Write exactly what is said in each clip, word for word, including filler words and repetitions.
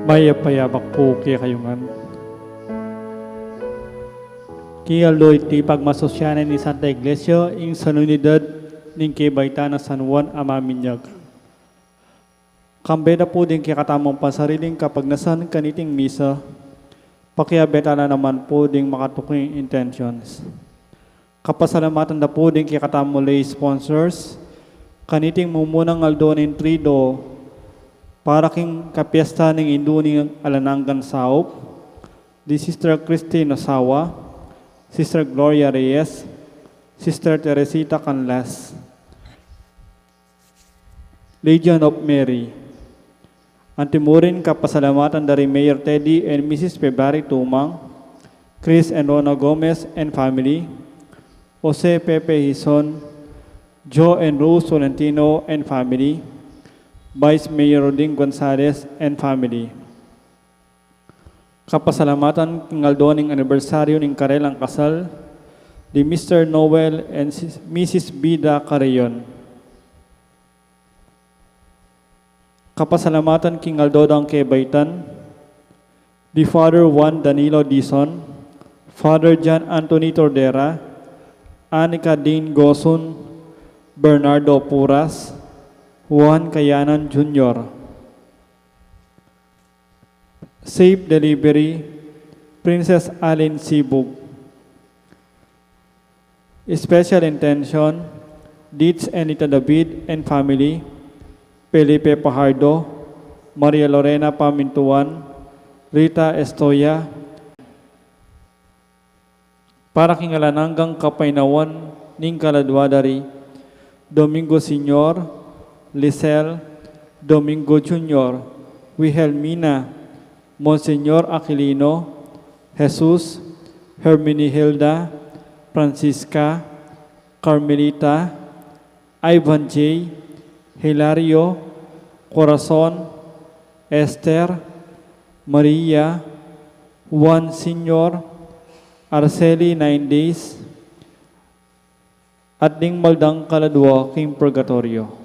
Mayap a abak pu kekayu ngan. King aldo iti, pagmasusyan na ning Santa Iglesia ing sanunidad ning kebaitan nang San Juan a Maminyag. Kambe na pu ding kekatamung pansariling kapagnasan kaniting misa, pakiabe tala naman pu ding makatuking intentions. Kapasalamatan da pu ding kekatamung lay sponsors kaniting mumunang aldo ning Triduo para king kapiesta ning Indu ning Alang Anggang Saup, di Sister Christine Osawa, Sister Gloria Reyes, Sister Teresita Canlas. Legion of Mary. Anti mu rin kapasalamatan da ri Mayor Teddy and Missus February Tumang, Chris and Rona Gomez and family, Jose Pepe Hizon, Joe and Rose Tolentino and family, Vice Mayor Roding Gonzalez and family. Kapasalamatan king aldo ning anibersaryu ning karelang kasal di Mister Noel and Sis-, Missus Bida Carreon. Kapasalamatan king aldo dang kebaitan di Father Juan Danilo Dizon, Father John Anthony Tordera, Anika Dean Gosun, Bernardo Puras, Juan Kayanan Junior. Safe delivery, Princess Allen Sibug. Special intention, Deeds Enita David and family, Felipe Pajardo, Maria Lorena Pamintuan, Rita Estoya, para king alang anggang kapaynawan ning kaladua da ri Domingo Senior, Lisel, Domingo Junior, Wilhelmina, Monsignor Aquilino, Jesus, Herminihilda, Francisca, Carmelita, Ivan J, Hilario, Corazon, Esther, Maria, Juan Senior, Araceli Nine Days, at ding mal dang kaladua king purgatoryo.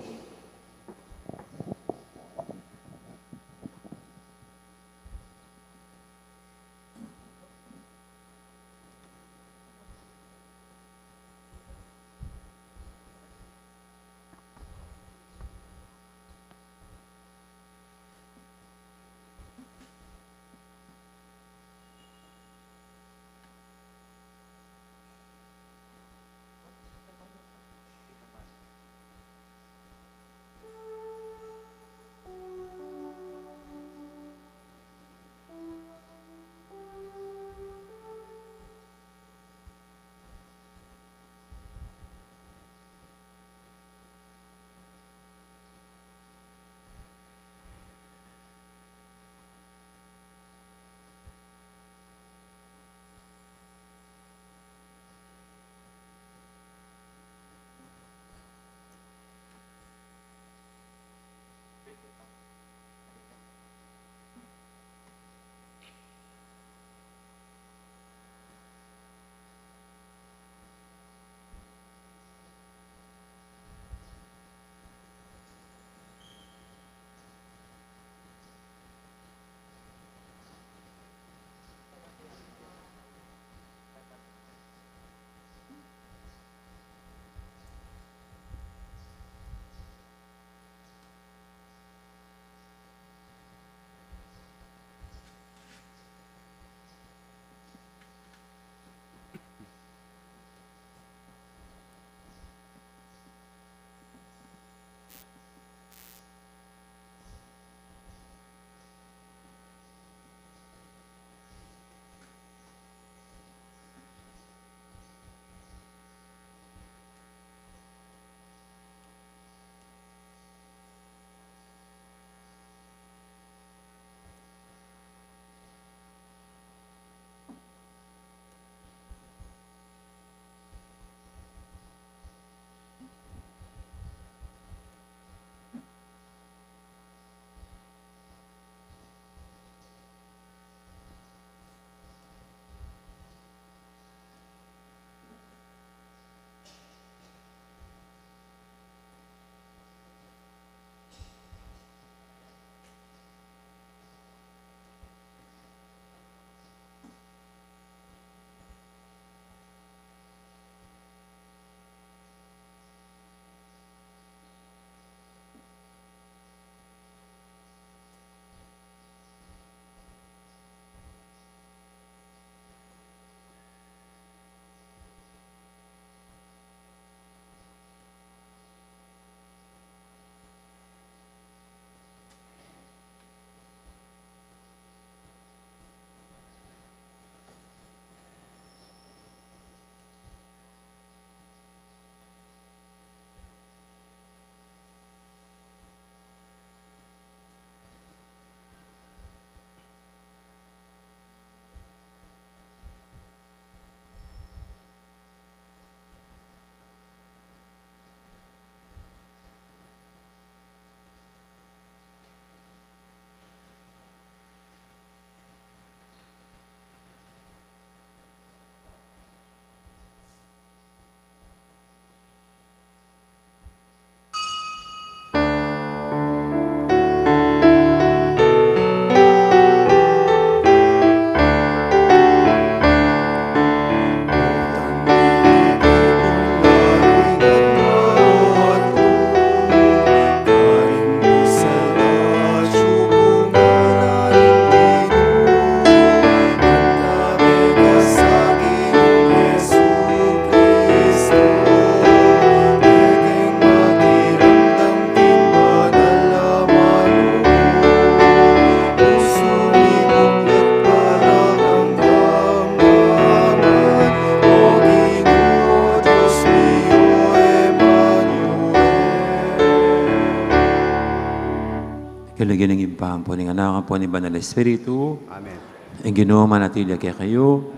Pampuning Anak, ampuning Banal Espiritu. Amen. Ing Ginu manatili kekayu.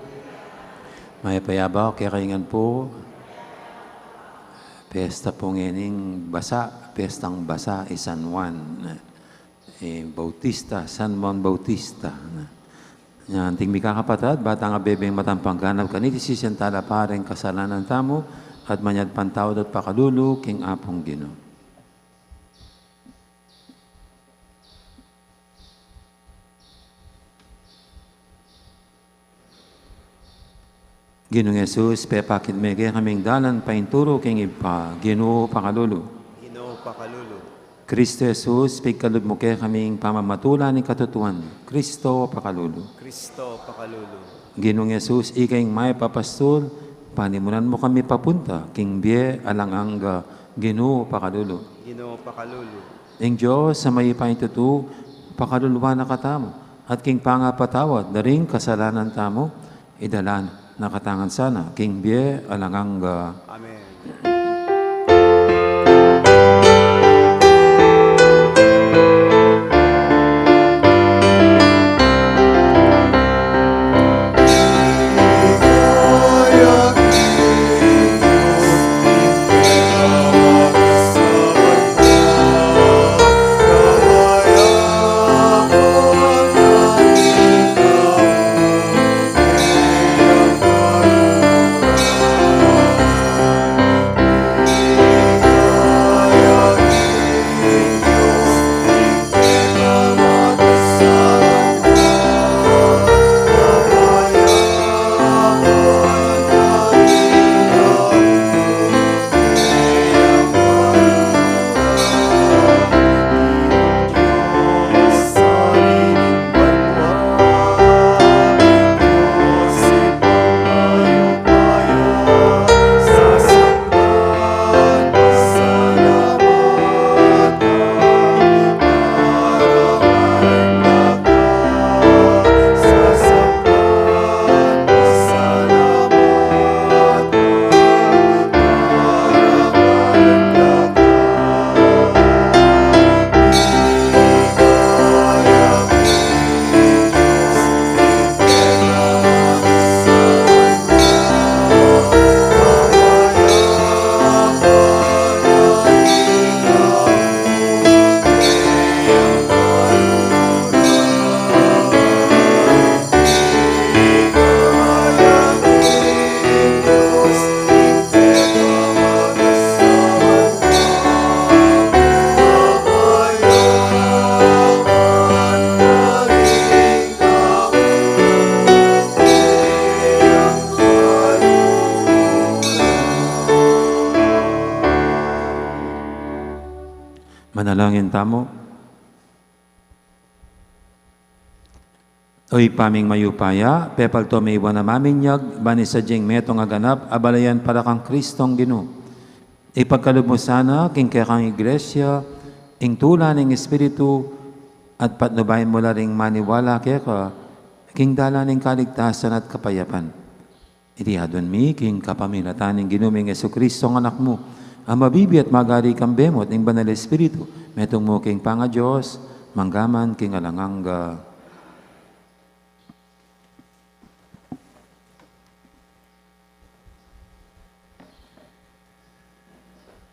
Mayap a abak kekayu ngan pu. Pesta pu ngening basa, pestang basa i San Juan, eh, Bautista, San Juan Bautista. Anting mikakapatad, ba tang abebeng matampang ganap kaniti sisian tala pa ring kasalanan tamu, at manyawad pang tawad at pakalulu king Apung Ginu. Ginung Jesus, pepakit me kekaming dalan paintulu king Ibpa, Ginu pakalulu. Ginu pakalulu. Kristo Jesus, pigkalub mu kekaming pamamatula ning katutuan, Kristo pakalulu. Kristo pakalulu. Ginung Jesus, ika ing mayap a pastul, panimunan mu kami papunta king bie alang angga, Ginu pakalulu. Ginu pakalulu. Ing Dios a mayupayang tutu, pakaluluan na katamu, at king pangapatawad da ring kasalanan tamu, idala na katamu ngan sana king bie alang angga. Amen. Manalangin tamu. O Ibpa ming mayupaya, pepalto me iwa na maminyag, ban ing sadyang metung a ganap, abalayan para kang Kristong Ginu. Ipagkalub mu sana king kekang Iglesia ing tula ning Espiritu, at patnubayan mu la ring maniwala keka king dalan ning kaligtasan at kapayapan. Iti adwan mi king kapamilatan ning Ginu ming Jesucristo, Anak mu, a mabibie at magari kambe mu at ning Banal Espiritu, metung mu king pangaDios, mangga man king alang angga.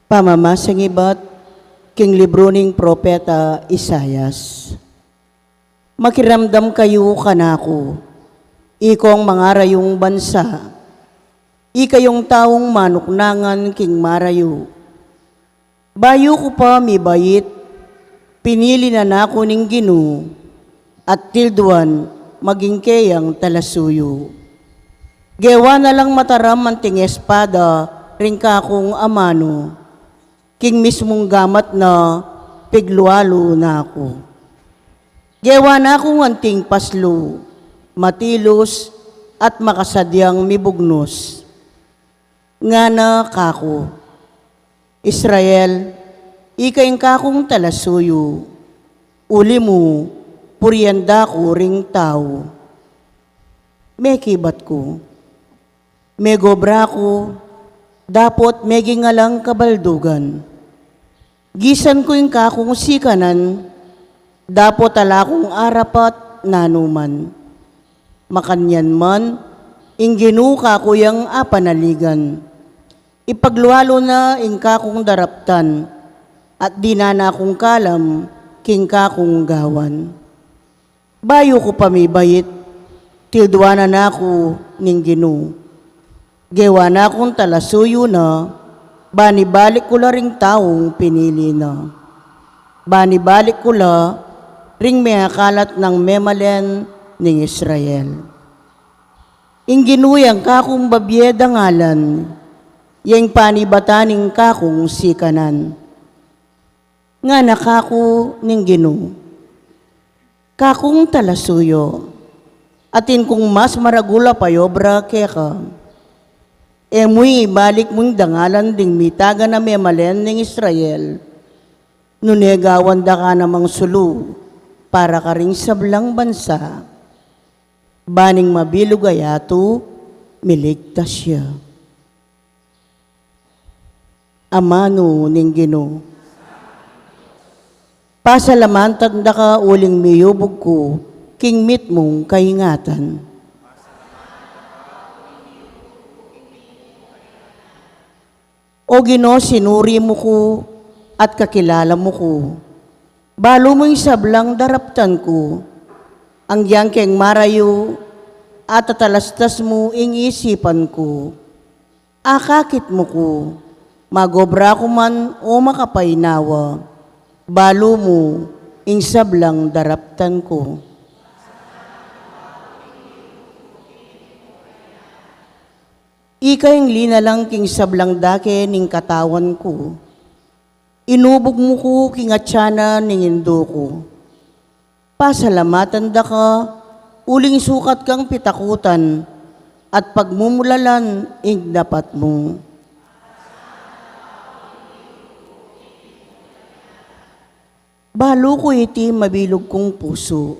Pamamasang ibat king libru ning propeta Isaias. Makiramdam kayu kanaku, ikong mangarayung bansa, ikayung taung manuknangan king marayu. Bayu ku pa mibait, pinili na naku ning Ginu, at tilduan maging keyang talasuyu. Gewa na lang mataram anting espada ring kakung amanu, king mismung gamat na piglualu na ku. Gewa na kung anting paslu, matilus, at makasadyang mibugnus. Ngana kaku, Israel, ika ing kakung talasuyu, uli mu, purian da ku ring tau. Mekibat ku, megobra ku, dapot meging alang kabaldugan. Gisan ku ing kakung sikanan, Dapot ala kung arapat nanuman. Makanyan man, ing Ginu kaku yang apanaligan. Ipaglualu na ing kakung daraptan, at dinan na kung kalam king kakung gawan. Bayu ku pa mibait, tilduanan na ku ning Ginu. Gewa na kung talasuyu na, ban ibalik ku la ring taung pinili na. Ban ibalik ku la ring mekalat nang memalen ning Israel. Ing Ginu yang kakung babie dangalan, yang panibatan ning kakung sikanan. Ngana kaku ning Ginu, kakung talasuyu, atin kung mas maragul a payobra keka. E mu ibalik mung dangalan ding mitagan a memalen ning Israel, nune gawan da ka namang sulu para karing sablang bansa. Ban ing mabilug a yatu, miligtas ya. Amanu ning Ginu. Pasalamatan da ka uling miyubug ku king mitmung kaingatan. O Ginu, sinuri mu ku at kakilala mu ku. Balu mu ing sablang daraptan ku. Anggiyang keng marayu, atatalastas mu ing isipan ku. Akakit mu ku, magobra ku man o makapainawa, balu mu ing sablang daraptan ku. Ika ing linalang king sablang dake ning katawan ku. Inubug mu ku king atyanan ning indu ku. Pasalamatan da ka, uling sukat kang pitakutan, at pagmumulalan ing dapat mu. Balu ku iti mabilug kung pusu.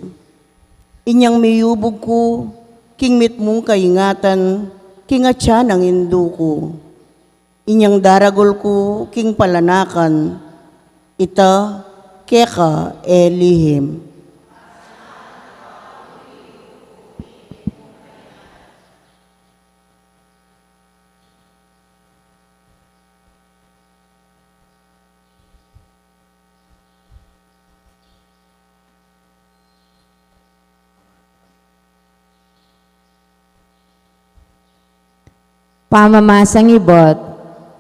Inyang miyubug ku, king mitmung kaingatan, king atyan nang indu ku. Inyang daragul ku king palanakan, ita keka e lihim. Pamamasang ibat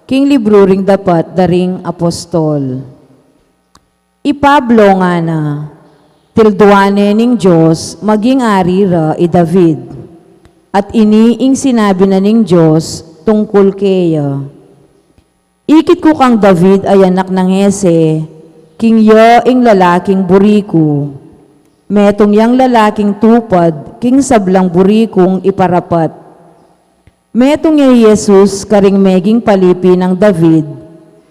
king libru ring dapat da ring apostol. I Pablo ngana, tilduan ne ning Dios maging ari ra i David. At ini ing sinabi na ning Dios tungkul keya. Ikit ku kang David a anak nang Jese, king ya ing lalaking buri ku. Metung yang lalaking tupad king sablang buri kung iparapat. Metung ya i Jesus karing meging palipi nang David,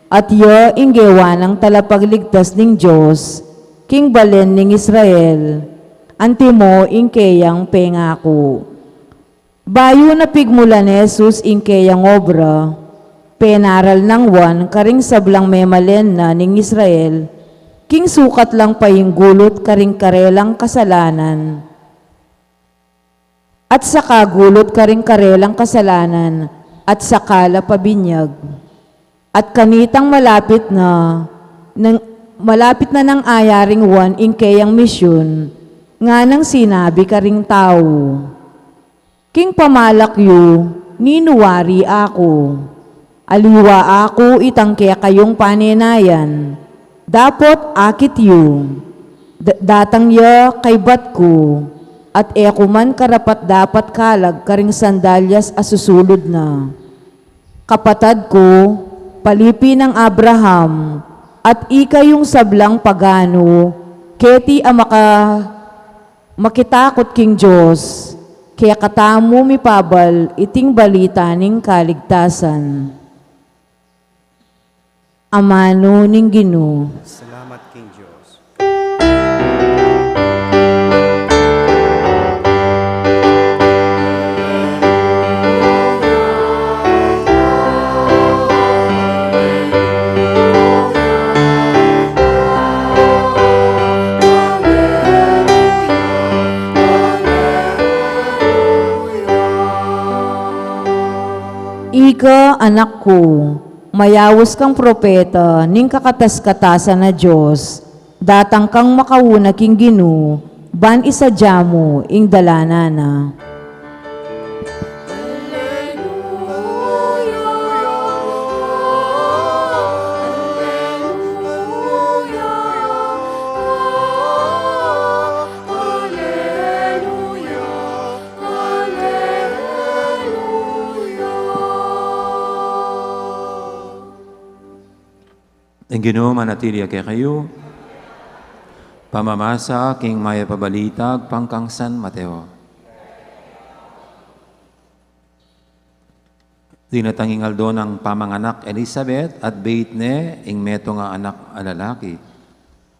at ya ing gewa nang talapagligtas ning Dios king balen ning Israel, antimo ing keyang pengaku. Bayu na pigmulan Jesus ing keyang obra, penaral nang Juan karing sablang memalen na ning Israel, king sukat lang painggulut karing karelang kasalanan, at saka gulut karing karelang kasalanan, at saka la pabinyag. At kanitang malapit na, nang, malapit na nang ayaring Juan ing keyang misyun, nganang sinabi karing tau, king pamalak yu, ninu wari aku? Aliwa aku itang kekayung panenayan. Dapot akit yu. D-, datang ya kaybat ku, at e ku man karapat-dapat kalag karing sandalyas a susulud na. Kapatad ku, palipi nang Abraham, at ikayung sablang paganu, keti a maka-, makitakut king Dios, kekatamu mipabal iting balita ning kaligtasan. Amanu ning Ginu. Salamat king Dios. Ika, anak ku, mayaus kang propeta ning kakatas-katasan a Dios, datang kang makauna king Ginu, ban isadya mu ing dalanan na. Ing Ginu manatili ya kekayu. Pamamasa king Mayap a Balita agpang kang San Mateo. Dinatang ing aldo nang pamanganak Elisabet, at beit ne ing metung a anak a lalaki.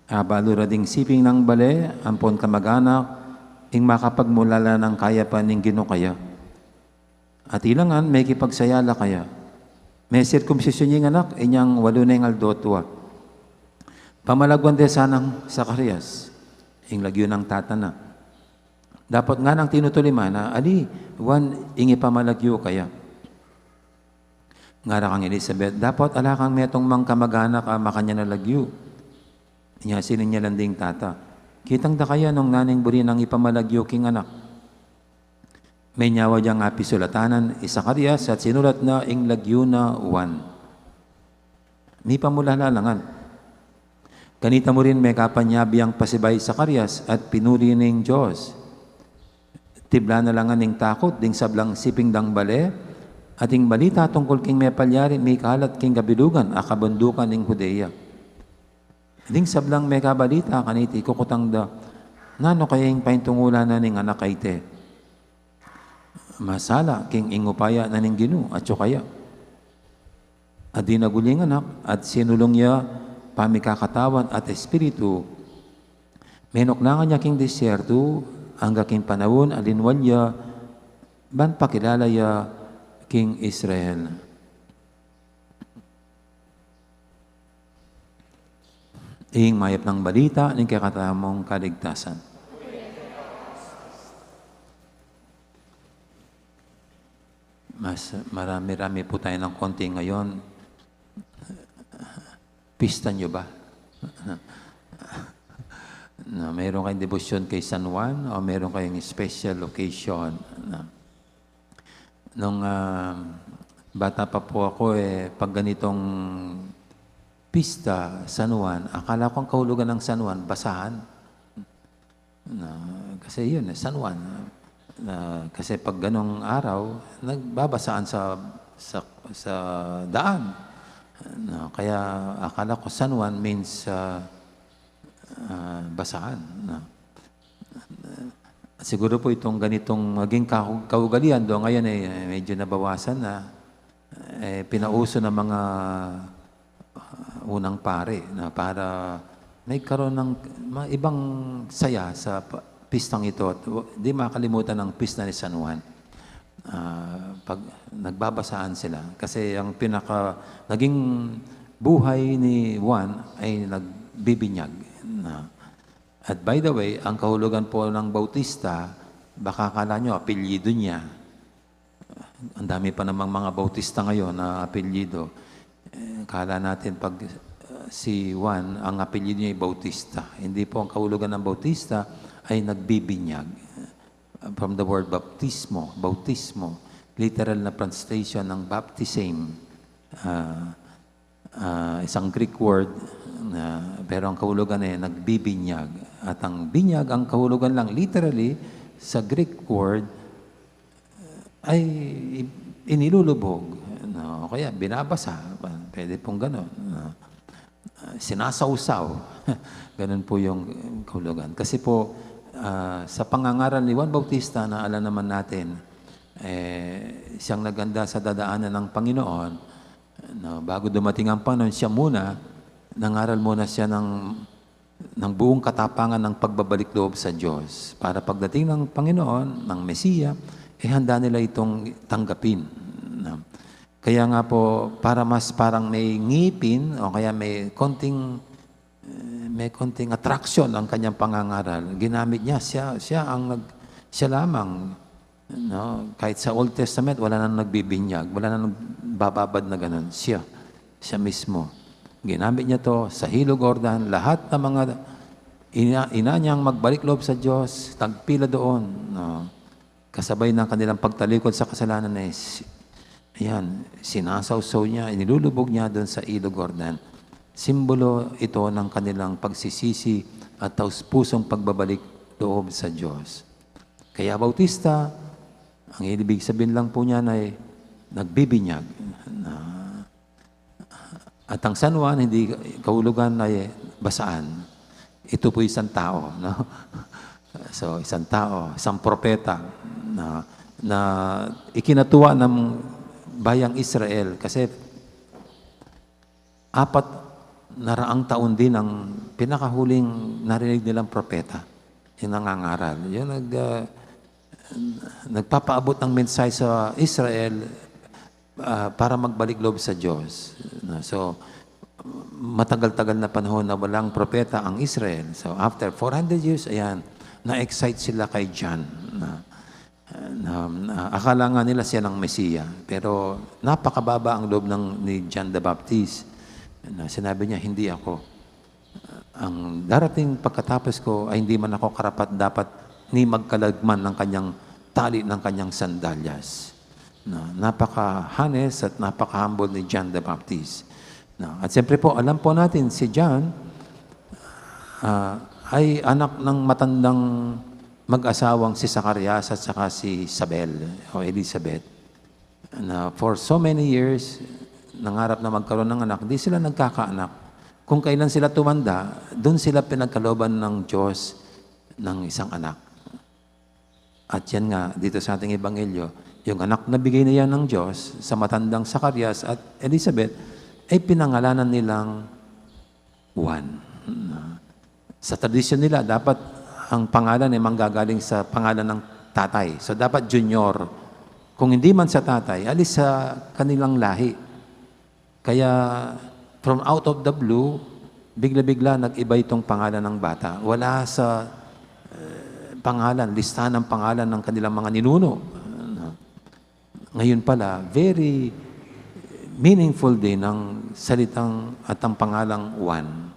Abalu ra ding siping nang bale ampon kamag-anak ing makapagmulala nang kayapan ning Ginu kaya. At ila ngan mekipagsaya la kaya. Mesirkumsisyun ya ing anak inyang walu neng aldo tua. Pamalagwan de sanang Zacarias ing lagyu nang tata na. Dapot nganang tinutuliman na, "Ali, Juan ing ipamalagyu kaya." Ngara kang Elisabet, "Dapot ala kang metung mang kamag-anak a makanyan a lagyu." Inya sining ya la ding tata, "Kitang da kaya nung nanung buri nang ipamalagyu king anak." Menyawa diyang apisulatan i Zacarias at sinulat na ing lagyu na Juan. Mipamulala la ngan. Kanita mu rin mekapanyabi yang pasibayu i Zacarias at pinuri ning Dios. Tibla na la ngan ning takut ding sablang siping dang bale, at ing balita tungkul king mepalyari mikalat king kabilugan a kabundukan ning Judea. Ding sablang mekabalita kaniti kukutang da, "Nanu kaya ing paintungulan na ning anak a iti? Masala king ing upaya na ning Ginu, atyu kaya?" At dinagul ya ing anak, at sinulung ya pamikakatawan at espiritu. Menuknangan ya king disyertu, angga king panaun a linwal ya, ban pakilala ya king Israel. Ing mayap nang balita ning kekatamung kaligtasan. Mas marami-rami po tayo ng konti ngayon. Pista nyo ba? Na mayroon kayong debosyon kay San Juan o mayroon kayong special occasion? Na, nung, ah, bata pa po ako, eh, pag ganitong pista, San Juan, akala ko ang kahulugan ng San Juan, basahan. Na, kasi yun, eh, San Juan. Na, kasi pag ganong araw, nagbabasaan sa, sa, sa daan. Na, kaya akala ko San Juan means, ah, ah, basaan. Na, siguro po itong ganitong maging kahu-, kaugalian, do ngayon, eh, medyo nabawasan na. Eh, pinauso ng mga, ah, unang pari na para magkaroon ng ma-, ibang saya sa pa-, pistang ito at wa-, di makalimutan ang pista ni San Juan. Ah, pag nagbabasaan sila, kasi ang pinaka naging buhay ni Juan ay nagbibinyag na. At by the way, ang kahulugan po ng Bautista, baka akala nyo apelyido niya. Ang dami pa namang mga Bautista ngayon na apelyido. Eh, kala natin pag, uh, si Juan, ang apelyido niya ay Bautista. Hindi po, ang kahulugan ng Bautista ay nagbibinyag. From the word baptismo, bautismo, literal na translation ng baptism. Ah, ah, isang Greek word na, pero ang kahulugan ay nagbibinyag. At ang binyag, ang kahulugan lang literally sa Greek word, ay inilulubog, no? O kaya binabasa, pwede pong ganon, no? Ah, sinasawsaw. Ganun po yung kahulugan. Kasi po, ah, sa pangangaral ni Juan Bautista na alam naman natin, eh, siyang naghanda sa dadaanan ng Panginoon, no? Bago dumating ang Panginoon, siya muna, nangaral muna siya ng ng buong katapangan ng pagbabalik loob sa Diyos, para pagdating ng Panginoon, ng Mesiya, eh, handa nila itong tanggapin, no? Kaya nga po, para mas parang may ngipin o kaya may konting, eh, may konting attraction ang kanyang pangangaral, ginamit niya, siya, siya ang nag-, siya lamang, no? Kahit sa Old Testament, wala nang nagbibinyag, wala nang bababad na ganun. Siya, siya mismo. Ginamit niya 'to sa Hilog Jordan. Lahat ng mga ina, ina niyang magbalik loob sa Diyos, tagpila doon. No? Kasabay ng kanilang pagtalikod sa kasalanan, eh, si-, ayan, sinasawsaw niya, inilulubog niya doon sa Ilog Jordan. Simbolo ito ng kanilang pagsisisi at taus-pusong pagbabalik loob sa Diyos. Kaya Bautista, ang ibig sabihin lang po niyan ay nagbibinyag. Na, at ang San Juan, hindi kahulugan ay basaan. Ito po isang tao, no? So, isang tao, isang propeta na, na ikinatuwa ng bayang Israel kasi apat na raang taon din ang pinakahuling narinig nilang propeta, yung nangangaral. Yung nag, ah, nagpapaabot ng mensahe sa Israel, ah, para magbalik loob sa Diyos. No, so, matagal-tagal na panahon na walang propeta ang Israel. So, after four hundred years, ayan, na-excite sila kay John. Na, na, na, akala nga nila siya ng Mesiya. Pero napakababa ang loob ng, ni John the Baptist. Na sinabi niya, "Hindi ako. Ang darating pagkatapos ko ay hindi man ako karapat-dapat ni magkalagman ng kanyang tali ng kanyang sandalyas." Na, napaka-honest at napaka-humble ni John the Baptist. Na, at siyempre po, alam po natin, si John, ah, ay anak ng matandang mag-asawang si Zacarias at saka si Isabel o Elizabeth. Na for so many years, nangarap na magkaroon ng anak, di sila nagkakaanak. Kung kailan sila tumanda, dun sila pinagkalooban ng Diyos ng isang anak. At yan nga, dito sa ating ebanghelyo, yung anak na bigay na yan ng Diyos sa matandang Zacarias at Elizabeth, ay pinangalanan nilang Juan. Sa tradisyon nila, dapat ang pangalan ay manggagaling sa pangalan ng tatay. So, dapat junior. Kung hindi man sa tatay, alis sa kanilang lahi. Kaya, from out of the blue, bigla-bigla nag-iba itong pangalan ng bata. Wala sa, eh, pangalan, listahan ng pangalan ng kanilang mga ninuno. Ngayon pala, very meaningful din ang salitang at ang pangalang Juan,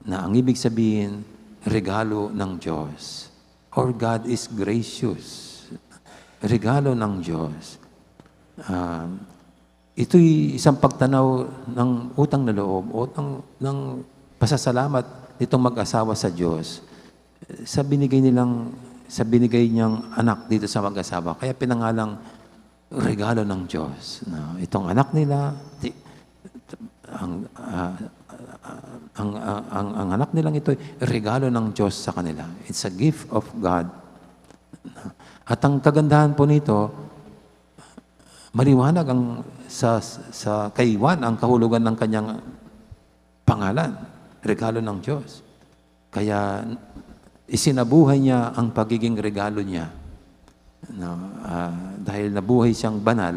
na ang ibig sabihin, regalo ng Diyos. Or God is gracious. Regalo ng Diyos. Ah, ito'y isang pagtanaw ng utang na loob o ng, ng pasasalamat nitong mag-asawa sa Diyos sa binigay nilang, sa binigay niyang anak dito sa mag-asawa. Kaya pinangalang regalo ng Diyos. No? Itong anak nila, ti-, ang, ah, ang, ang, ang, ang anak nilang ito, regalo ng Diyos sa kanila. It's a gift of God. At ang kagandahan po nito, maliwanag ang sa, sa kay Juan ang kahulugan ng kanyang pangalan, regalo ng Diyos. Kaya isinabuhay niya ang pagiging regalo niya. No, ah, dahil nabuhay siyang banal,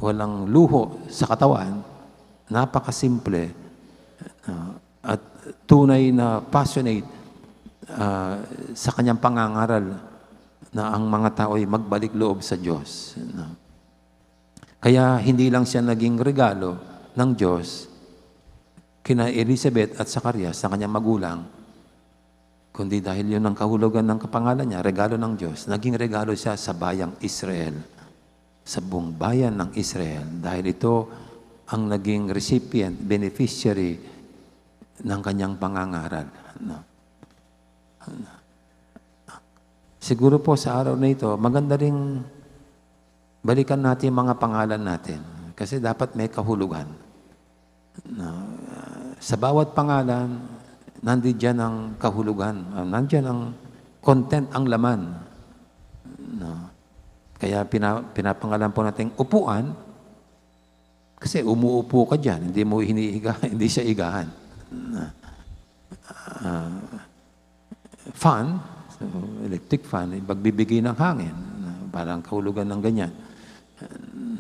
walang luho sa katawan, napakasimple, ah, at tunay na passionate, ah, sa kanyang pangangaral na ang mga tao ay magbalik loob sa Diyos. No? Kaya hindi lang siya naging regalo ng Diyos kina Elizabeth at Zacarias, sa kanyang magulang, kundi dahil yun ang kahulugan ng kapangalan niya, regalo ng Diyos, naging regalo siya sa bayang Israel, sa buong bayan ng Israel, dahil ito ang naging recipient, beneficiary ng kanyang pangangaral. No? Siguro po sa araw na ito, maganda ring balikan natin yung mga pangalan natin. Kasi dapat may kahulugan. No? Sa bawat pangalan, nandiyan ang kahulugan. Ah, nandiyan ang content, ang laman. No? Kaya pina-, pinapangalan po natin upuan, kasi umuupo ka dyan, hindi mo hinihiga, hindi siya higaan. Ah, fan, so, electric fan, magbibigay ng hangin. Parang kahulugan ng ganyan.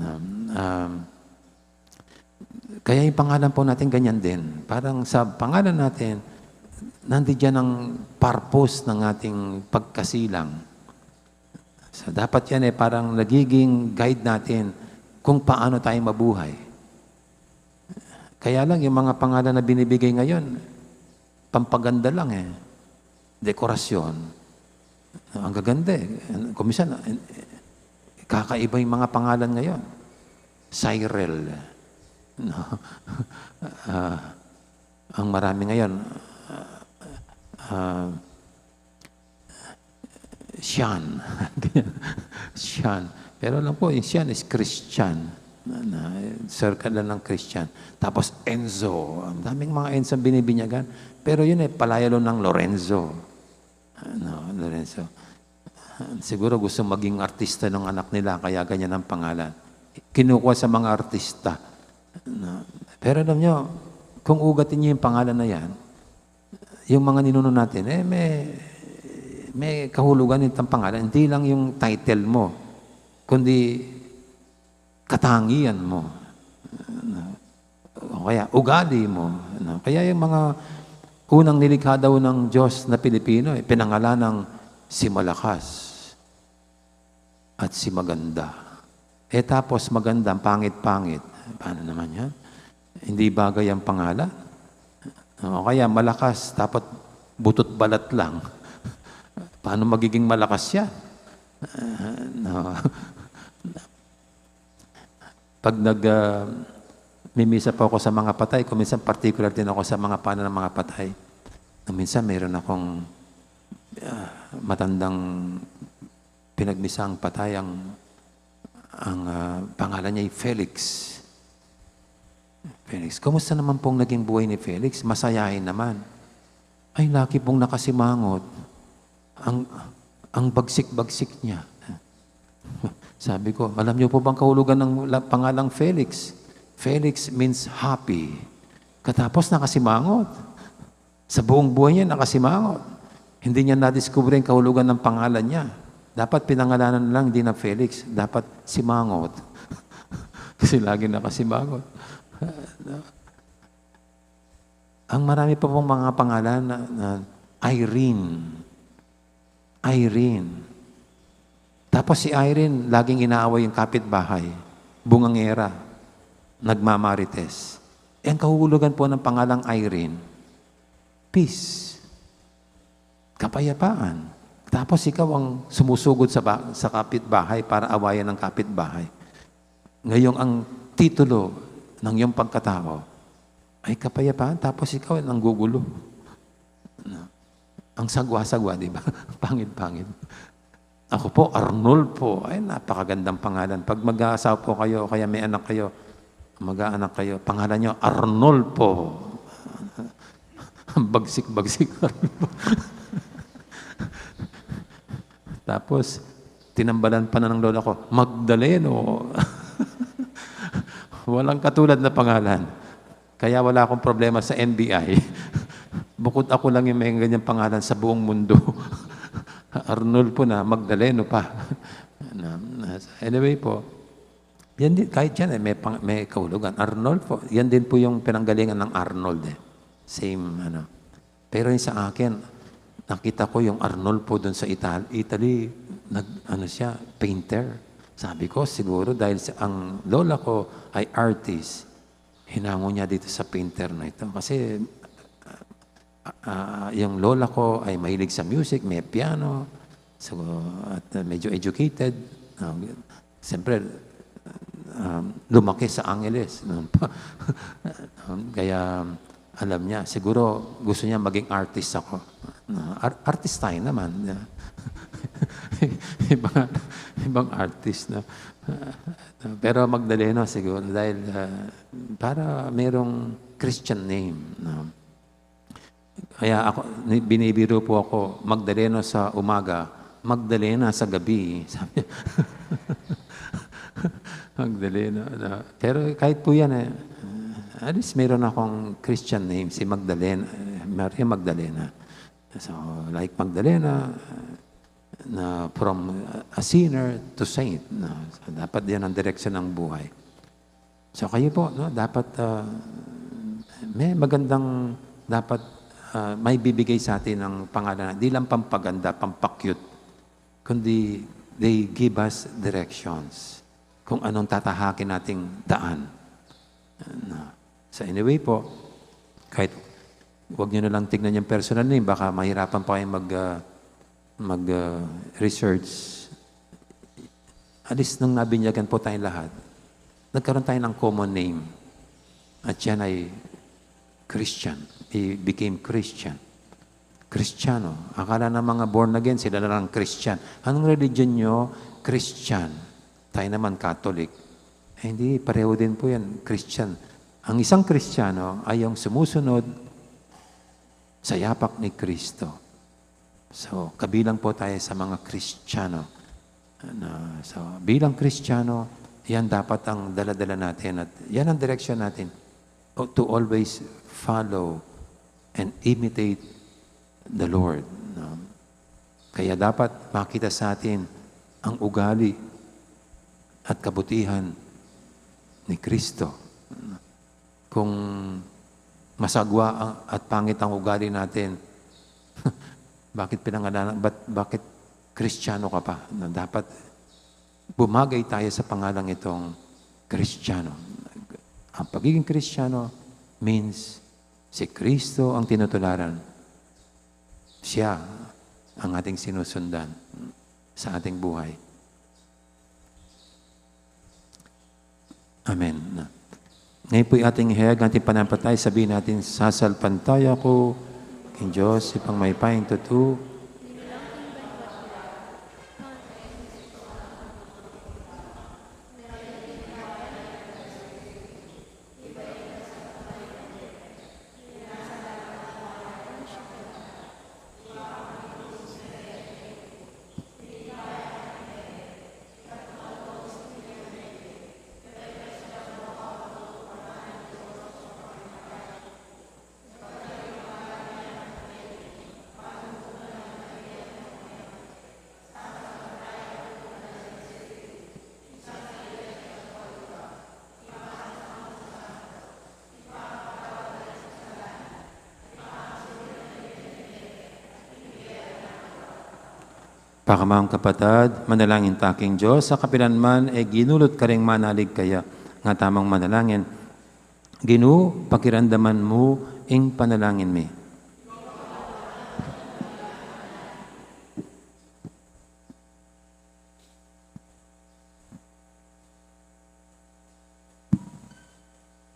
Um, um, kaya yung pangalan po natin ganyan din. Parang sa pangalan natin, nandiyan ang purpose ng ating pagkasilang. So, dapat yan eh, parang nagiging guide natin kung paano tayo mabuhay. Kaya lang, yung mga pangalan na binibigay ngayon, pampaganda lang eh. Dekorasyon. Ang gaganda eh. Kung minsan, kakaiba yung mga pangalan ngayon. Cyril. No? Ah, ang marami ngayon, ah, ah, Sian. Sian. Pero alam ko, yung Sian is Christian. Na, na, circle lang ng Christian. Tapos Enzo. Ang daming mga Enzo ang binibinyagan. Pero yun eh, palayo lang ng Lorenzo. Ano, Lorenzo. Siguro gusto maging artista ng anak nila, kaya ganyan ang pangalan. Kinukuha sa mga artista. No? Pero alam nyo, kung ugatin nyo yung pangalan na yan, yung mga ninuno natin, eh, may, may kahulugan itong pangalan. Hindi lang yung title mo, kundi katangian mo. No? O kaya, ugali mo. No? Kaya yung mga unang nilikha daw ng Diyos na Pilipino, eh, pinangalan ng si Malakas at si Maganda. Eh, tapos Maganda, ang pangit-pangit. Paano naman yan? Hindi bagay ang pangalan. O kaya Malakas, tapos butot balat lang. Paano magiging malakas yan? Ah, no. Pag nag, ah, mimisa po ako sa mga patay, kung minsan particular din ako sa mga pangalan ng mga patay. Nung minsan, meron akong, ah, matandang pinagmisang patay, ang, ang, ah, pangalan niya ay Felix. Felix, kumusta naman pong naging buhay ni Felix? Masayahin naman. Ay, lagi pong nakasimangot. Ang, ang bagsik-bagsik niya. Sabi ko, "Alam niyo po bang kahulugan ng la-, pangalang Felix?" "Felix means happy." Katapos nakasimangot. Sa buong buhay niya, nakasimangot. Hindi niya nadiskubre ang kahulugan ng pangalan niya. Dapat pinangalanan lang, hindi na Felix. Dapat Simangot. Kasi lagi nakasimangot. Ang marami pa pong mga pangalan na, na Irene. Irene. Tapos si Irene, laging inaaway yung kapitbahay. Bungangera. Nagmamarites. Eh, ang kahulugan po ng pangalang Irene, peace. Kapayapaan. Tapos ikaw ang sumusugod sa ba-, sa kapitbahay para awayan ng kapitbahay. Ngayong ang titulo ng iyong pagkatao ay kapayapaan, tapos ikaw ang gugulo. No? Ang sagwa-sagwa, di ba? Pangit-pangit. Ako po, Arnulfo. Ay, napakagandang pangalan. Pag mag-aasawa po kayo, o kaya may anak kayo, mag-aanak kayo, pangalan niyo, Arnulfo. Ang bagsik-bagsik. Tapos, tinambalan pa na ng lola ko, Magdaleno. Walang katulad na pangalan. Kaya wala akong problema sa N B I. Bukod ako lang yung may ganyang pangalan sa buong mundo. Arnulfo na, Magdaleno pa. Na, na, anyway po, yan din, kahit yan eh, may, pang-, may kahulugan. Arnulfo, yan din po yung pinanggalingan ng Arnold eh. Same, ano. Pero yung sa akin, nakita ko yung Arnulfo dun sa Ital-, Italy, nag, ano siya, painter. Sabi ko, siguro dahil sa, ang lola ko ay artist, hinango niya dito sa painter na ito. Kasi, ah, ah, yung lola ko ay mahilig sa music, may piano, so, at, ah, medyo educated. Ah, siyempre, um, lumaki sa Angeles, no? Um, kaya alam niya, siguro gusto niya maging artist ako. No? Ar-, artist tayo naman. Ibang, ibang artist, no? Pero Magdaleno siguro dahil, ah, para merong Christian name, no? Kaya ako, ni-, binibiro po ako, Magdaleno sa umaga, Magdalena sa gabi. Sabi, Magdalena. Na, pero kahit po yan eh, at least meron akong Christian name, si Magdalena, eh, Maria Magdalena. So, like Magdalena, na from a sinner to saint. No? So, dapat yan ang direksyon ng buhay. So kayo po, no, dapat, ah, may magandang, dapat, ah, may bibigay sa atin ng pangalan, di lang pampaganda, pampakyut, kundi they give us directions. kung anong tatahakin nating daan. Na, so anyway po, kahit wag nyo na lang tignan yung personal name, baka mahirapan pa kayong mag, ah, mag, ah, research. At least nung nabinyagan po tayong lahat, nagkaroon tayo ng common name. At yan ay Christian. He became Christian. Kristiyano. Akala ng mga born again, sila na lang Christian. Anong religion nyo? Christian. Tayo naman, Catholic. Eh, hindi, pareho din po yan, Christian. Ang isang Kristiyano ay yung sumusunod sa yapak ni Kristo. So, kabilang po tayo sa mga Kristiyano. Na, so, bilang Kristiyano, yan dapat ang dala-dala natin at yan ang direksyon natin. O, to always follow and imitate the Lord. No? Kaya dapat makita sa atin ang ugali at kabutihan ni Kristo. Kung masagwa ang, at pangit ang ugali natin, bakit pinangalanan, ba't, bakit Kristiyano ka pa? Na dapat bumagay tayo sa pangalang itong Kristiyano. Ang pagiging Kristiyano means si Kristo ang tinutularan. Siya ang ating sinusundan sa ating buhay. Amen. Ngayon po'y ating ihayag, ating pananampalataya, sabihin natin, "Sasalpantaya ku king Dios, Ibpang mayupayang tutu." Pakamamang kapatad, manalangin ta king Dios, sa kapilan man e ginulut karing manalig kaya, nga tamang manalangin. Ginu, pakiramdaman mu ing panalangin mi.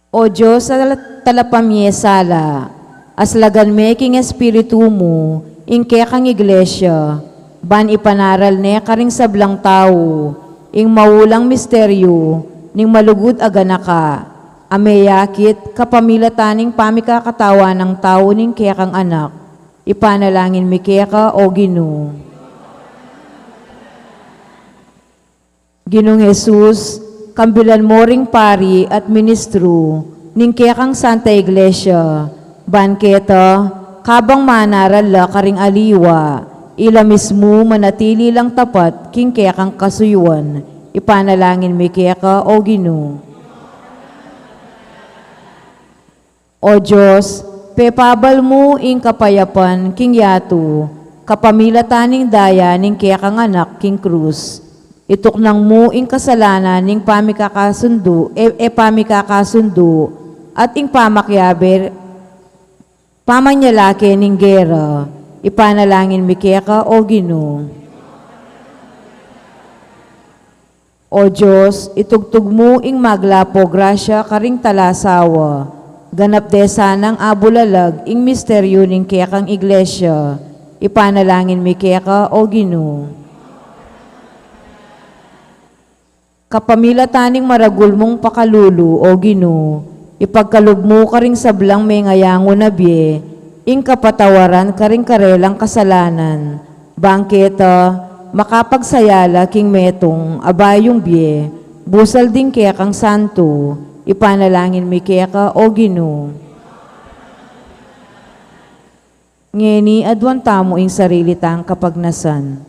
O Dios a tala-, talapamie sala, aslagan me king Espiritu mu ing kekang Iglesia, ban ipanaral ne karing sablang tau ing maulang misteryu ning malugud a ganaka, a meyakit kapamilatan ning pamikakatawan nang tau ning kekang Anak. Ipanalangin mi keka, O Ginu. Ginung Jesus, kambilan mo ring pari at ministru ning kekang Santa Iglesia, ban keta, kabang manaral la karing aliwa, ila mismu manatili lang tapat king kekang kasuyuan. Ipanalangin mi keka, O Ginu. O Dios, pepabal mu ing kapayapan king yatu, kapamilatan ning daya ning kekang Anak king krus. Ituknang mu ing kasalanan ning pamikakasundu, e, e pamikakasundu, at ing pamakiabe, pamanyalake ning gera. Ipanalangin mi keka, O Ginu. O Dios, itugtug mu ing maglapo grasya karing talasawa. Ganap de sanang abulalag ing misteryu ning kekang Iglesia. Ipanalangin mi keka, O Ginu. Kapamilatan ning maragul mung pakalulu, O Ginu, ipagkalub mu karing sablang mengayangu na bie ing kapatawaran karing karelang kasalanan, bang keta makapagsaya la king metung a bayung bie busal ding kekang santu. Ipanalangin mi keka, O Ginu. Ngeni aduan tamu ing sarili tang kapagnasan.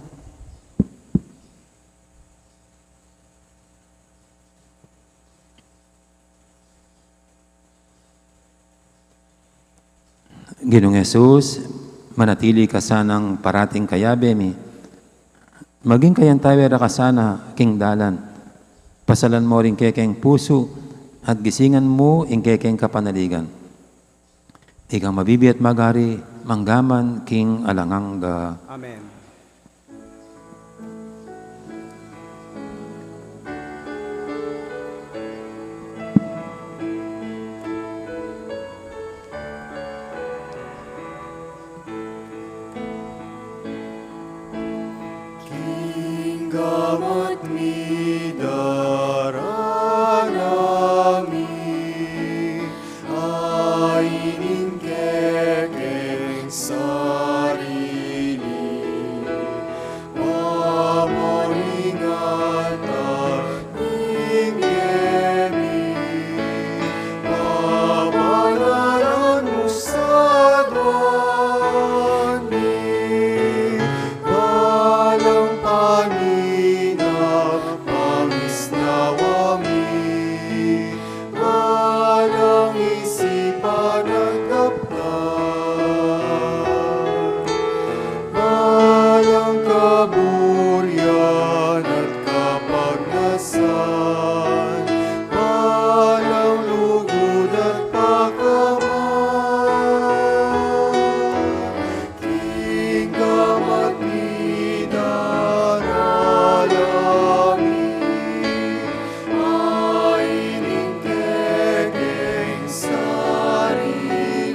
Ginung Jesus, manatili ka sanang parating kayabe mi. Maging kayantawe ra ka sana king dalan. Pasalan mo ring kekeng pusu at gisingan mu ing kekeng kapanaligan. Ikang mabibie at magari, mangga man king alang angga. Amen. King gamat mi darala mi, ain ing kekeng sarili. Pamuningan ta ing kekeng mi, pabanalan mu sa aduan mi, balang panina, pamisnawa mi, balang isipan at kaptan, balang kaburian at kapagnasan, balang lugud at pakaman. King gamat mi darala mi, ain ing kekeng sarili,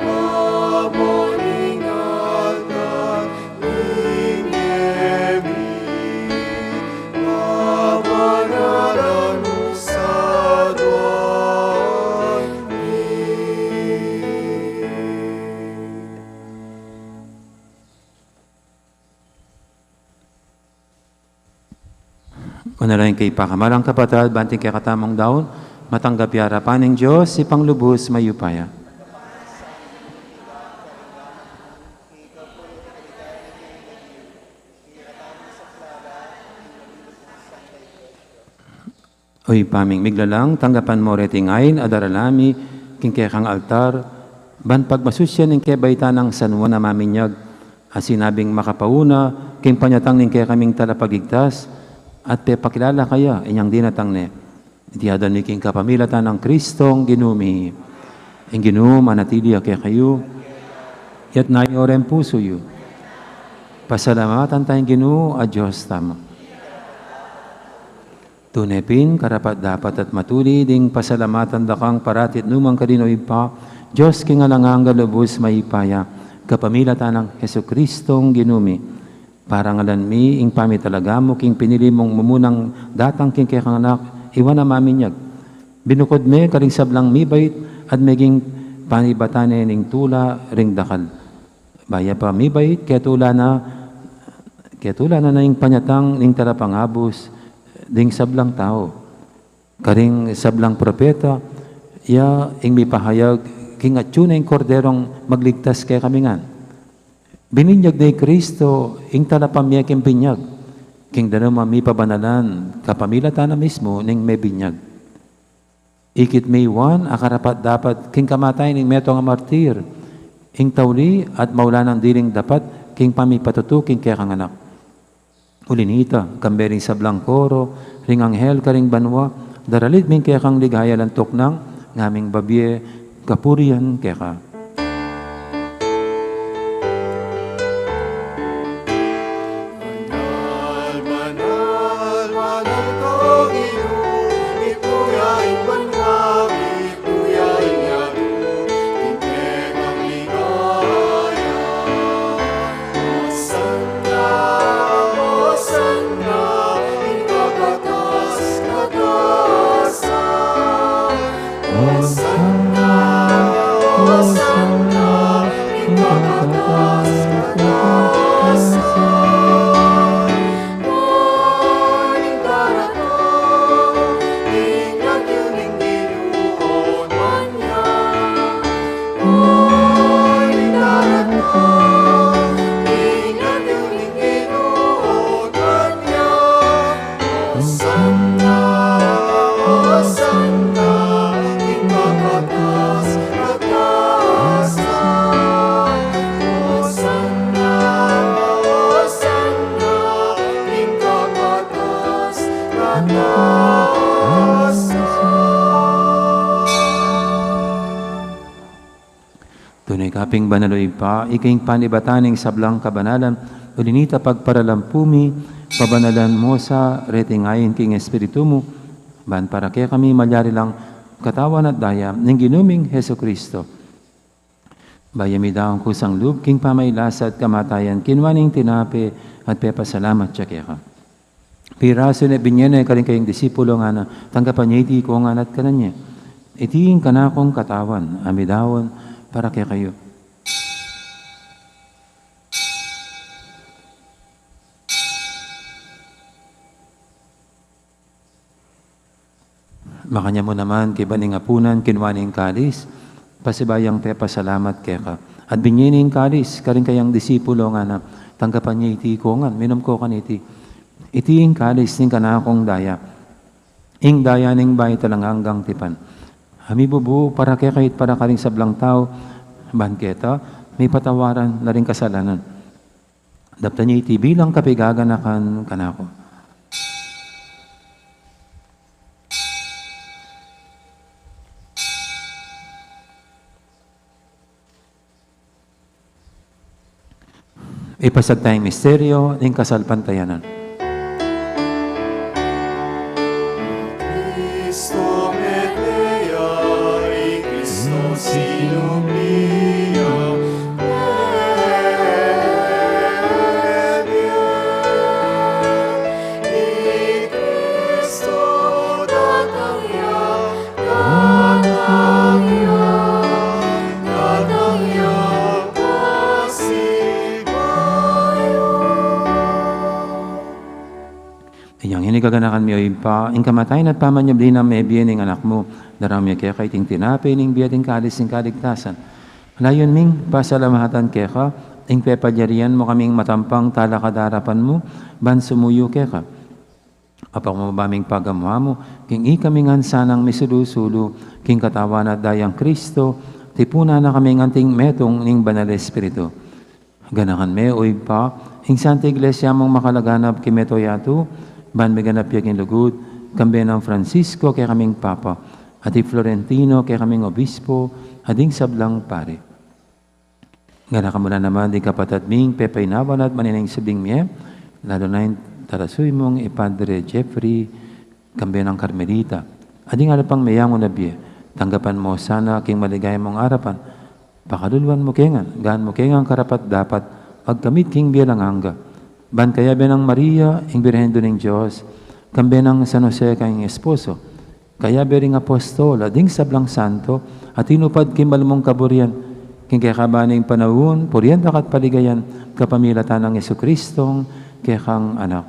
pamuningan ta ing kekeng mi, pabanalan mu sa aduan mi. Manalangin kayu, pakamalan kung kapatad, ban king kekatamung daun, matanggap ya arapan ning Dios, Ibpang lubus mayupaya. O Ibpa ming miglalang, tanggapan mu reting ain a darala mi king kekang altar, ban pagmasusyan ning kebaitan nang San Juan a Maminyag, a sinabing makapauna king panyatang ning kekaming Talapagligtas, at pepakilala kaya inyang dinatang ne. Iti adwan mi king kapamilatan nang Kristong Ginu mi. Ing Ginu manatili ya kekayu. Iyatas yu ring pusu yu. Pasalamatan taya ing Ginu a Dios tamu. Tune pin, karapat-dapat at matulid ing pasalamatan da kang parati at nukarin man, O Ibpa, Dios king alang angga, lubus mayupaya, kapamilatan nang Jesukristong Ginu mi. Parangalan mi ing pamitalaga mu king pinili mung mumunang datang king kekang Anak, i Juan a Maminyag. Binukud me karing sablang mibait at meging panibatan ne ning tula ring dakal. Bayu pa mibait, ketula na, ketula na ing panyatang ning Talapangabus ding sablang tau. Karing sablang propeta, ya ing mipahayag king atyu na ing Korderong magligtas kekami ngan. Bininyag ne i Kristo ing talapamie king binyag, king danum a mipabanalan kapamilatan na mismu ning mebinyag. Ikit mi i Juan a karapat-dapat king kamatayan ning metung a martir, ing tauli at maulanan diling dapat king pamipatutu king kekang Anak. Uli nita, kambe ring sablang koro ring anghel karing banua, daralit mi ing kekang ligaya, lantuk nang ngaming babie kapurian keka. Banal, banal, banal ka, O Ginu, ipu ya ing banua, ipu ya ing yatu, king kekang ligaya. Hosanna, Hosanna, ing kakatas-katasan. Hosanna, Hosanna. Aping banal, o Ibpa, ika ing panibatan ning sablang kabanalan, uli na nita pagparalampu mi, pabanalan mu sa reting ain king Espiritu mu, ban para kekami malyari lang katawan at daya ning Ginu ming Jesucristo. Bayu mi daun kusang lub king pamagkasakit at kamatayan, kinua ne ing tinape at pepasalamat ya keka. Pirasu ne, binie ne karing kayang disipulo, ngana, tanggapan ye iti kongan at kanan ye. Iti ing kanakung katawan, a midaun para kekayu. Makanyan mu naman, kaybat ning apunan, kinua ne ing kalis, pasibayu yang pepasalamat keka. At binie ne ing kalis karing kayang disipulo, ngana, tanggapan ye iti kongan, minum ko kaniti. Iti ing kalis ning kanakung daya, ing daya ning bayu at alang anggang tipan, a mibubu para kekayu at para karing sablang tau, ban keta mipatawaran la ring kasalanan. Daptan ye iti bilang kapaganakan kanaku. Ipasiag taya ing misteryu ning kasalpantayanan. Cristo mete ya, i Cristo sinumpi ya, mete ya, i Cristo datang ya, datang ya, datang ya pasibayu. Inyang ini, kaganakan mi, o Ibpa, ing kamatayan at pamanyubli nang mebie ning Anak mu, daraun mi keka iting tinape ning bie at ing kalis ning kaligtasan. Layun ming pasalamatan keka ing pepalyarian mu kaming matampang talakad king arapan mu, ban sumuyu keka. Apakababa ming pagamu-amu king ikami ngan sanang misulu-sulu king katawan at dayang Cristo, tipunan na kaming anting metung ning Banal Espiritu. Ganakan me, o Ibpa, ing Santa Iglesia mung makalaganap king mabilug a yatu, ban miganap ya king lugud, kambe nang Francisco kekaming Papa, at i Florentino kekaming Obispo, at ding sablang pari. Ganakan mu la naman ding kapatad ming pepainawa na at manenaya king subling mie, lalu na ing talasuy mung i Padre Jeffrey, kambe nang Carmelita, at ding alang pang meyangu na bie. Tanggapan mu sana king maligaya mung arapan. Pakaluluan mu ke ngan, gaan mu ke ngan karapat-dapat magkamit king bie alang angga. Ban kayabe nang Maria, ing Birhen Indu ning Dios, kambe nang San Jose kayang esposo, kayabe ring apostol, at ding sablang santo a tinupad king malugud mung kaburian, king kekaban ning panaun, purian da ka at paligayan, kapamilatan nang Jesucristong kekang Anak.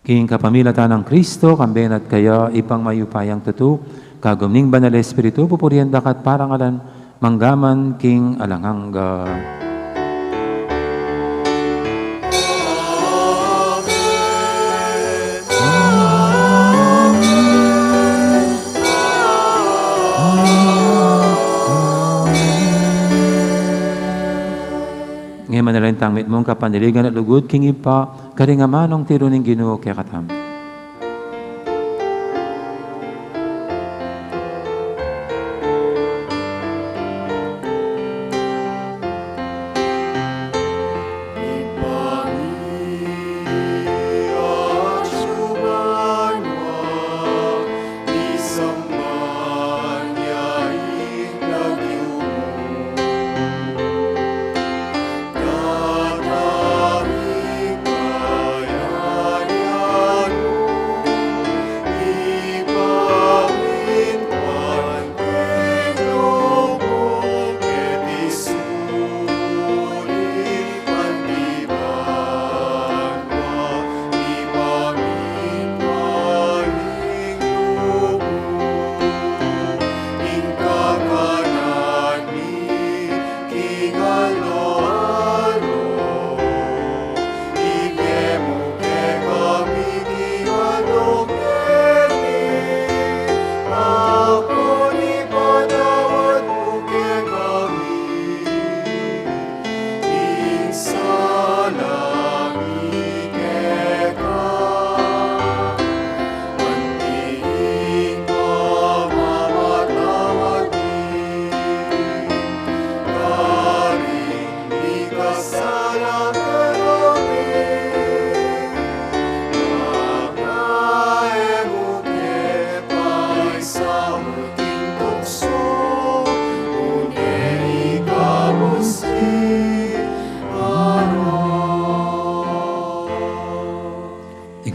King kapamilatan nang Cristo, kambe na at kaya, Ibpang mayupayang tutu, kagum ning Banal Espiritu, pupurian da ka at parangalan, mangga man king alang angga. Ngeni manalangin tang mitmung kapanaligan at lugud king Ibpa, karing amanung tiru ning Ginu kekatamu.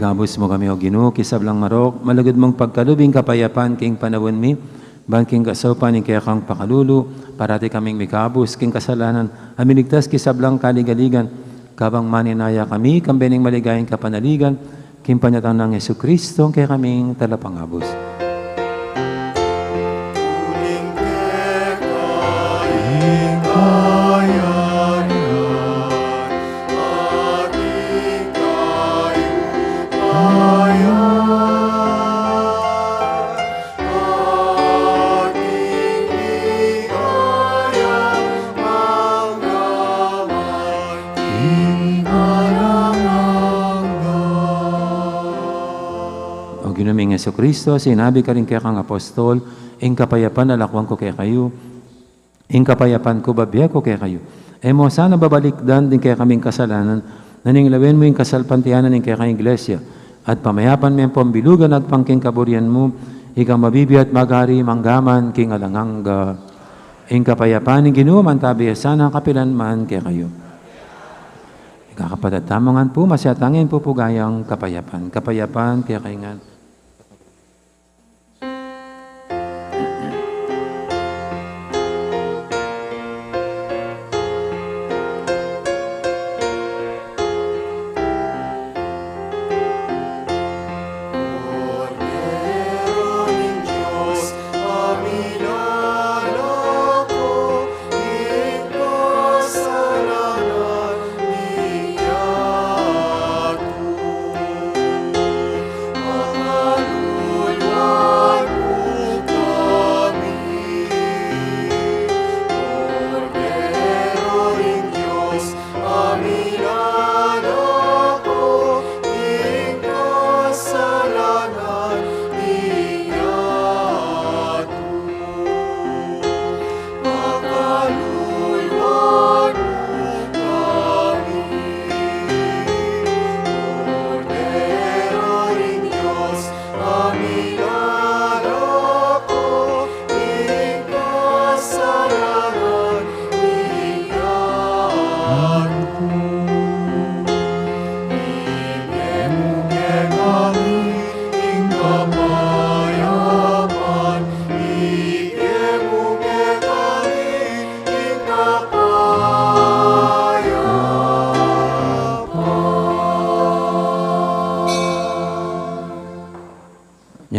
Ikabus mu kami, O Ginu, king sablang marok, malugud mung pagkalub ing kapayapan king panaun mi, ban king kasaupan ning kekang pakalulu, parati kaming mikabus king kasalanan, a miligtas king sablang kaligaligan, kabang maninaya kami, kambe ning maligayang kapanaligan, king panyatang nang Jesucristo, kekaming Talapangabus. O Ginu ming Jesucristo, sinabi karing kekang apostol, ing kapayapan lakuan ku kekayu, ing kapayapan ku bibie ku kekayu. E mu sana babalikdan ding kekaming kasalanan, nune lawen mu ing kasalpantayanan ning kekang Iglesia, at pamayapan me ampong bilugan agpang king kaburian mu, ikang mabibie at magari mangga man king alang angga. Ing kapayapan ning Ginu mantabi ya sana kapilan man kekayu. Ikakapatad tamu ngan pu, masyatang ing pupugayang kapayapan. Kapayapan kekayu ngan.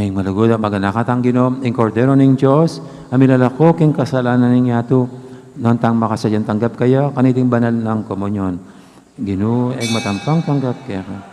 Ing malugud at maganaka tang Ginu, ing Kordero ning Dios, a milalako king kasalanan ning yatu, nuan tang makasadyang tanggap kaya, kaniting banal nang komunyon. Ginu, e ku matampang tanggap keka.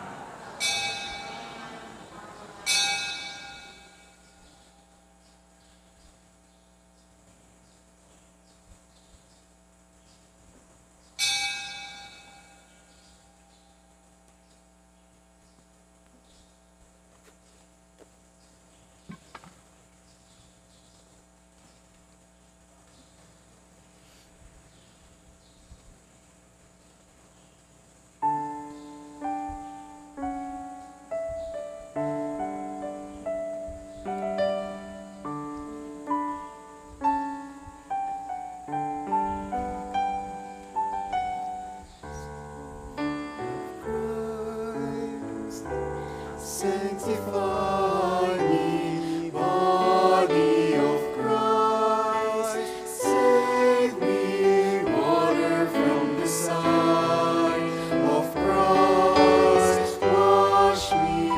Christ, sanctify me, body of Christ, save me, water from the side of Christ, wash me,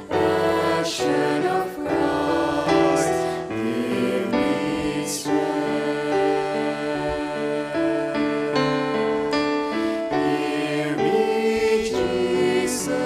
Passion of Christ, give me strength. Hear me, Jesus.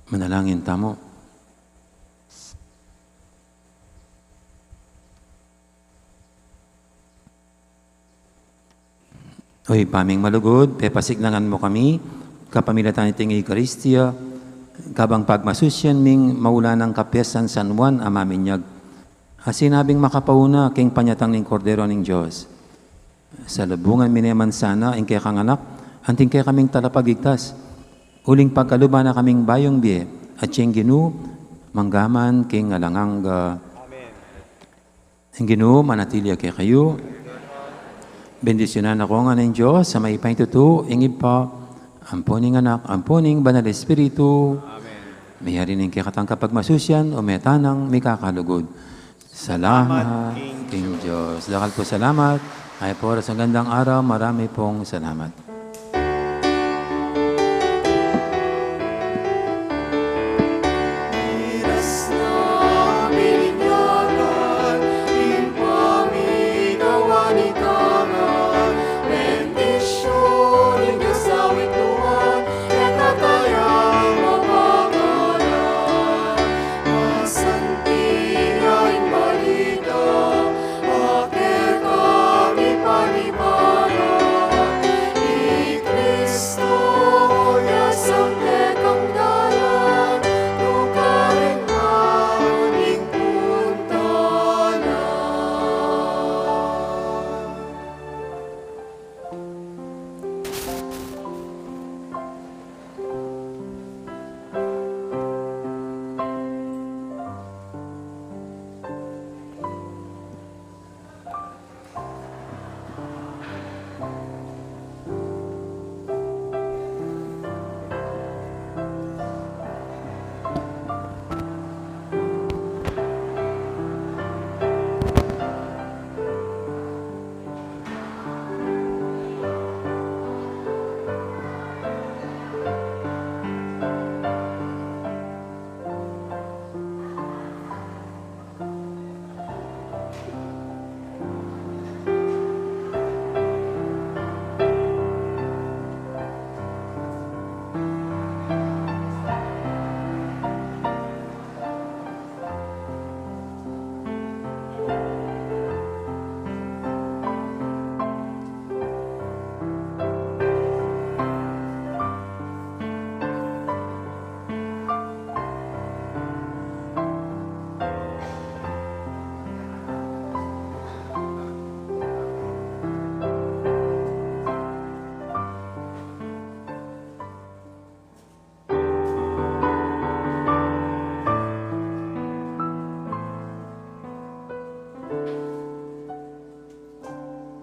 Manalangin tamu. O Ibpa ming malugud, pepasiknangan mu kami kapamilatan niting Eukaristia, kabang pagmasusian ming maulan nang kapiestan San Juan a maminyag, a sinabing makapauna king panyatang ning Kordero ning Dios. Salubungan mi ne man sana ing kekang Anak, anting kekaming Talapagligtas, uling pagkaluban na kaming bayung bie, at siyang Ginu, manggaman king alang angga. Amen. Ing Ginu manatili ya kekayu. Bendisyunan na ko ngan ning Dios a mayupaya king tutu, ing Ibpa, ampo ning Anak, ampo ning Banal Espiritu. Amen. Meyari ning kekatang kapagmasusian, ume tanang mikakalugud. Salamat king Dios. Dakal pu salamat. Ay pu oras, magandang araw, marami pung salamat.